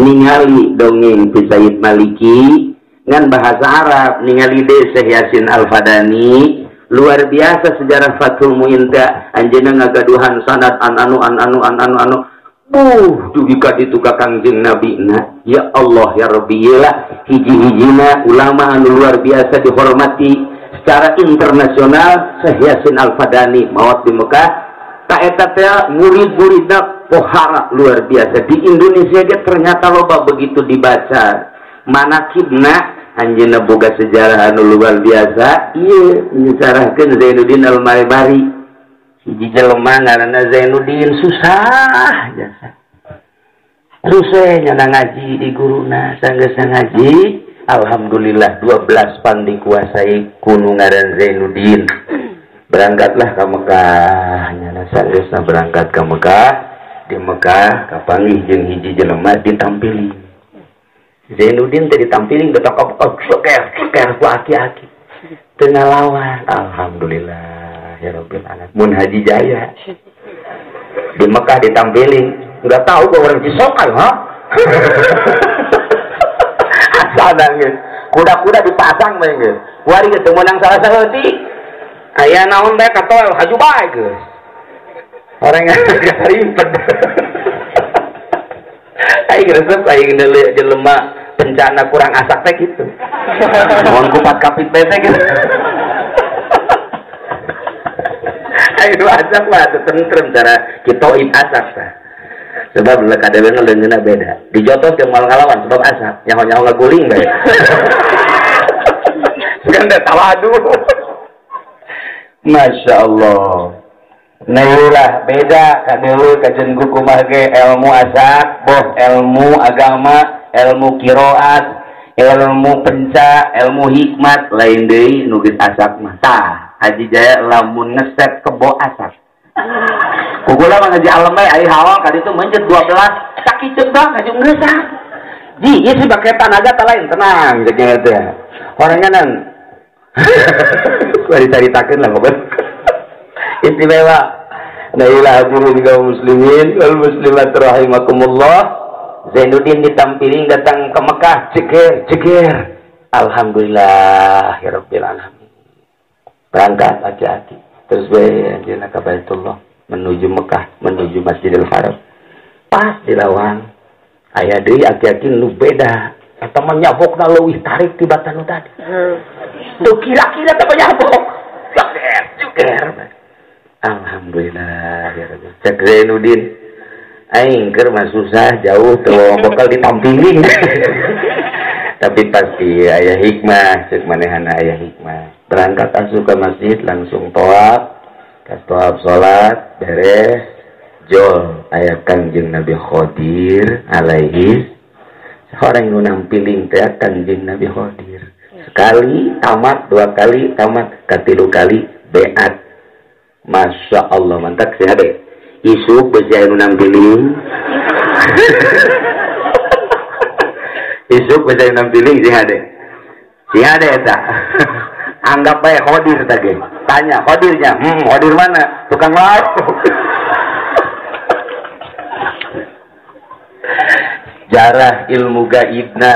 Ningali dongeng ti Sayyid Maliki ngan bahasa Arab, ningali deui Syekh Yasin Al-Fadani luar biasa sejarah Fathul Muin teh anjeunna ngagaduhan sanad an anu an anu an anu anu. Dugi ka ditu ka Kangjeng Nabi na. Ya Allah ya Rabbi, lah hiji-hijina ulama anu luar biasa dihormati secara internasional Syekh Yasin Al-Fadani maot di Mekah. Ta eta teh murid-muridna pohara luar biasa di Indonesia ge ternyata loba begitu dibaca manakibna anjeunna boga sejarah anu luar biasa. Ieu nyarahkeun Zainuddin Al-Malebari hiji jelema ngaranna Zainuddin susah jasa susah nyana ngaji di guruna sanggeus ngaji alhamdulillah 12 pan dikuasai ku nu ngaran Zainuddin. Berangkatlah ke Mekah nyana sanggeusna berangkat ke Mekah. Di Mekah kapanggih jeung hiji jelema ditampili. Zainuddin teh ditampili betokok ceker ceker ku aki-aki teu ngalawan. Alhamdulillah ya rabbil alamin. Mun Haji Jaya di Mekah ditampili enggak tahu gua orang Cisokan ha. Sadang geus kuda-kuda dipasang bae geus. Kuari ge teu meunang salah saeutik. Aya naon bae katoel haju bae geus. Orang ribet. Aing resep aing deuleu jelema bencana kurang asak teh gitu. Mun kupat kapit bae teh gitu. Aing nu asak mah teu tentrem cara kitoin asak tah. Sebab kadewena leungeunna beda. Dijotos jeung moal ngalawan sebab asak, nyaho-nyaho ngaguling bae. Kan teh tawadu. Masya Allah. Nah beda kadeuleu kajen kumaha ge ilmu asak, boh ilmu agama, ilmu qiraat, ilmu penca, ilmu hikmat lain deui nu geus asak mah. Tah, Haji Jaya lamun ngeset kebo asak. Kugula mah ngaji alam bae ari hawal ka ditu menjet 12 sakiceuk bang ngaji geus ah. Ji, ieu sih bake tanaga teh lain tenang ceuk nya teh. Horenganan. Kuari caritakeun lah pokoknya. Istimewa. Nah ilah hadirin kaum muslimin wal muslimat rahimakumullah. Zainuddin ditampiling datang ke Mekah ceger ceger. Alhamdulillah ya rabbil alamin. Berangkat hati-hati. Terus bae anjeunna ka Baitullah menuju Mekah, menuju Masjidil Haram. Pas di lawang aya deui aki-aki nu beda. Eta mah nyabokna leuwih tarik tibatan nu tadi. Tuh kira-kira teh nyabok. Ceger ceger. Alhamdulillah ya Rabbi. Cek Zainuddin aing keur mah susah jauh teu bakal ditampiling. Tapi pasti aya hikmah, cek manehana aya hikmah. Berangkat asup ke masjid langsung tawaf, kas tawaf salat beres jol aya Kangjeng Nabi Khadir alaihi. Orang nu nampiling teh Kangjeng Nabi Khadir. Sekali tamat, dua kali tamat, katilu kali beat. Masya Allah mantap sih adek. Isuk besi anu nampiling. Isuk besi anu nampiling sih adek. Sih adek eta. Anggap bae Khodir tadi. Tanya Khodirnya, Khodir mana? Tukang lauk. Sejarah ilmu gaibna,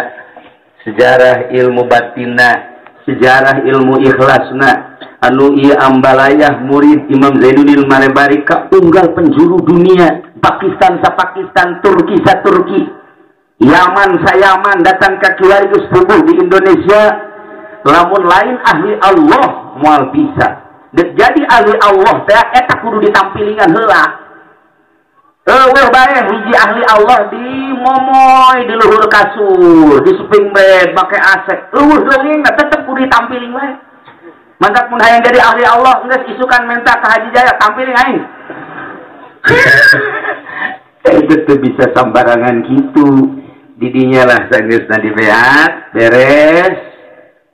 sejarah ilmu batinna, sejarah ilmu ikhlasna. Anu ieu ambalayah murid Imam Zainuddin Malebari ka unggal penjuru dunia, Pakistan sa Pakistan, Turki sa Turki, Yaman sa Yaman, datang ka kiwari geus puguh di Indonesia. Lamun lain ahli Allah moal bisa. Jadi ahli Allah teh eta kudu ditampilingan heula. Eueuh bae hiji ahli Allah di momoy di luhur kasur, di suping bed make AC. Eueuh dongengna tetep kudu ditampiling bae. Mantap mun hayang jadi ahli Allah geus isukan minta ke Haji Jaya tampiling aing. Itu tuh bisa sembarangan gitu. Didinya lah sanggeusna dibeat, beres,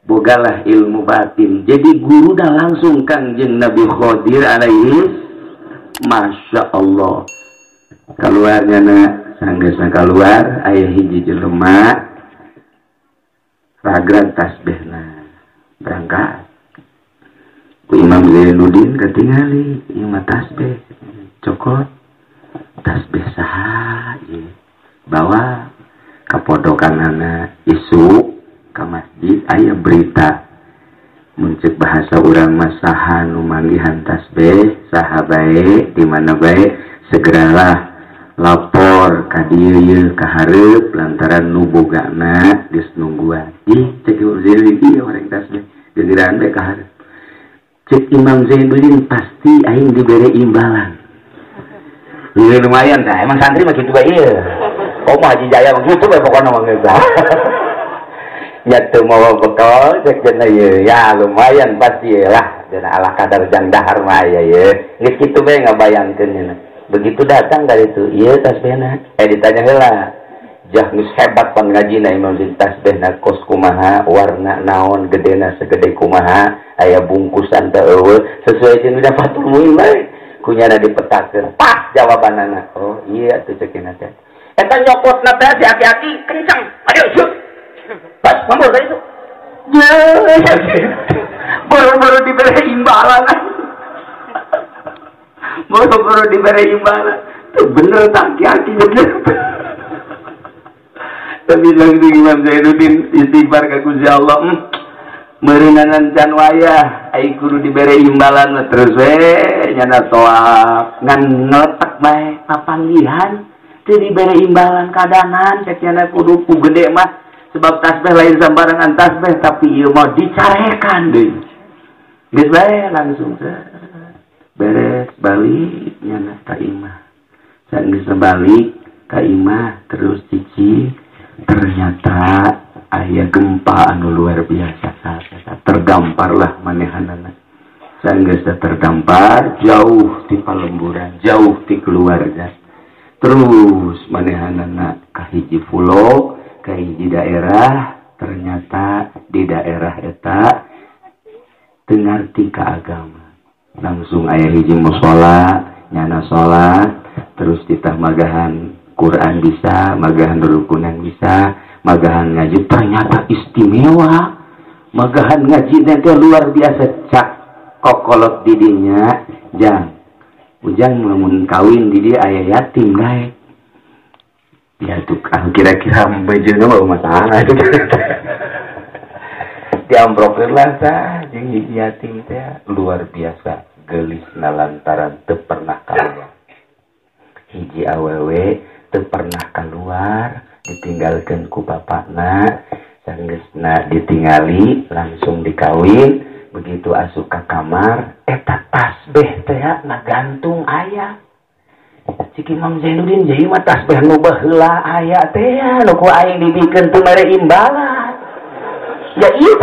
bogalah ilmu batin. Jadi guru dah langsung Kangjeng Nabi Khadir alaihi. Masya Allah. Keluarnya na sanggeusna keluar aya hiji jelema ragrag tasbihna berangkat. Ku Imam Zainuddin ketingali ieu mah tasbih cokot tasbih saha ieu bawa kapodokanana isuk ka masjid aya berita mun ceuk bahasa urang mah saha nu manggihan tasbih saha bae di mana bae segeralah lapor ka dieu ieu ka hareup lantaran nu bogana geus nungguan. Ih cek Imam Zainuddin ieu orang tasbih gegeran bae ka hareup. Cek Imam Zainuddin pasti aing dibere imbalan. Ieu lumayan dah emang santri mah kitu bae ieu. Oh mah Haji Jaya mah kitu bae pokona mah geus. Ya teu mawa bekal cek cenah ieu ya lumayan pasti lah cenah ala kadar jang dahar mah aya ieu. Geus kitu bae ngabayangkeun nya. Begitu datang dari itu, iya tasbihna. Ditanya heula. Jah geus hebat pangngajina Imam Zain tasbihna kos kumaha, warna naon, gedena segede kumaha, aya bungkusan teu eueuh, sesuai jeung dina Fathul Muin bae. Kunyana dipetakeun. Pas jawabanana. Oh, iya atuh ceukina teh. Eta nyokotna teh si aki-aki kencang. Ayo, syut. Pas ngomong ka itu. Baru-baru dibere imbalan. Baru-baru diberi imbalan itu bener tak aki-aki bener. Tapi lagi Imam Zainuddin istighfar ka Gusti Allah, meureunanan can wayah ai kudu dibere imbalan terus we nyana toak ngan ngeletak bae papanggihan teu dibere imbalan kadanan cek nyana kudu ku gede mah sebab tasbih lain sambarangan tasbih tapi ieu mah dicarekan deui geus bae langsung beres balik nyana ka imah. Saenggeus balik ka imah terus cici ternyata aya gempa anu luar biasa tergamparlah manehanana. Saenggeus terdampar jauh ti palemburan, jauh ti keluarga. Terus manehanana ka hiji pulau, ka hiji daerah, ternyata di daerah eta teu ngarti ka agama. Langsung aya hiji mushola, nyana salat, terus ditah magahan Quran bisa, magahan rukunan bisa, magahan ngaji ternyata istimewa. Magahan ngaji nanti luar biasa cak kokolot didinya jang. Ujang lamun kawin di dia aya yatim gae. Ya tuh kira-kira bejeuna mah masalah. Diamprokeun lah tah jeung hiji yatim teh luar biasa geulisna lantaran teu pernah keluar. Hiji awewe teu pernah keluar, ditinggalkeun ku bapakna, sanggeusna ditingali langsung dikawin, begitu asup ka kamar eta tasbih teh ngagantung aya. Cik Imam Zainuddin jadi mah tasbih nu baheula aya teh nu ku aing dibikeun teu mere imbalan. Ya iya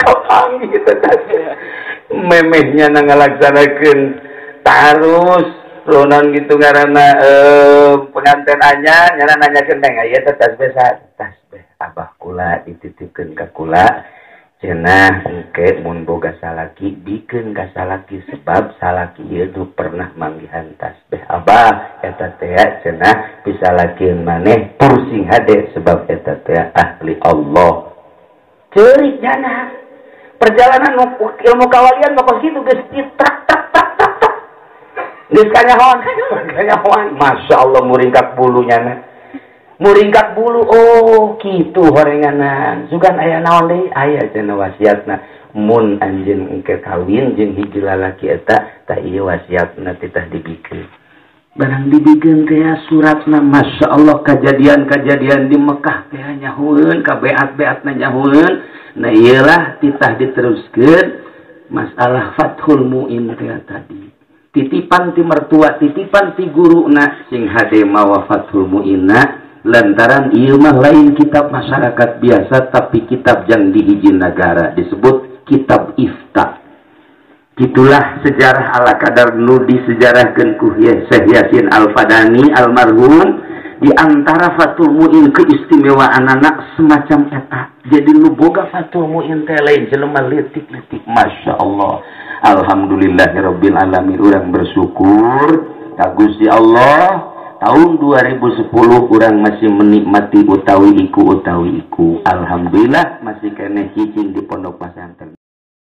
kapanggih gitu memehnya ngalaksanakeun tarus lonan gitu ngaranna pengantin anyar nyana nanyakeun teh ieu teh tasbih tasbih abah kula dititipkeun ka kula cenah engke mun boga salaki bikeun ka salaki sebab salaki ieu nu pernah manggihan tasbih abah eta teh cenah pisalakieun maneh tur sing hade sebab eta teh ahli Allah. Ceurik nyana perjalanan ilmu kawalian mah kos kitu geus tak tak tak tak tak geus kanyahoan kanyahoan masyaallah muringkak bulu nyana muringkak bulu oh kitu horenganan sugan aya naon deui aya cenah wasiatna mun anjeun engke kawin jeung hiji lalaki eta tah ieu wasiatna titah dibikeun barang dibikeun teh suratna masyaallah kajadian-kajadian di Mekah teh nyahueun ka beat-beatna nyahueun nah ieulah titah diteruskeun masalah Fathul Muin teh tadi titipan ti mertua titipan ti guruna sing hade mawa Fathul Muinna lantaran ieu mah lain kitab masyarakat biasa tapi kitab yang dihiji negara disebut kitab ifta. Gitulah sejarah ala kadar nu disejarahkeun ku Syekh Yasin Al-Fadani almarhum di antara Fathul Muin keistimewaan anak semacam eta. Jadi nu boga Fathul Muin teh lain jelema leutik-leutik masyaallah. Alhamdulillahirabbil alamin urang bersyukur ka Gusti Allah. Tahun 2010 urang masih menikmati utawi iku. Alhamdulillah masih keneh cicing di pondok pesantren.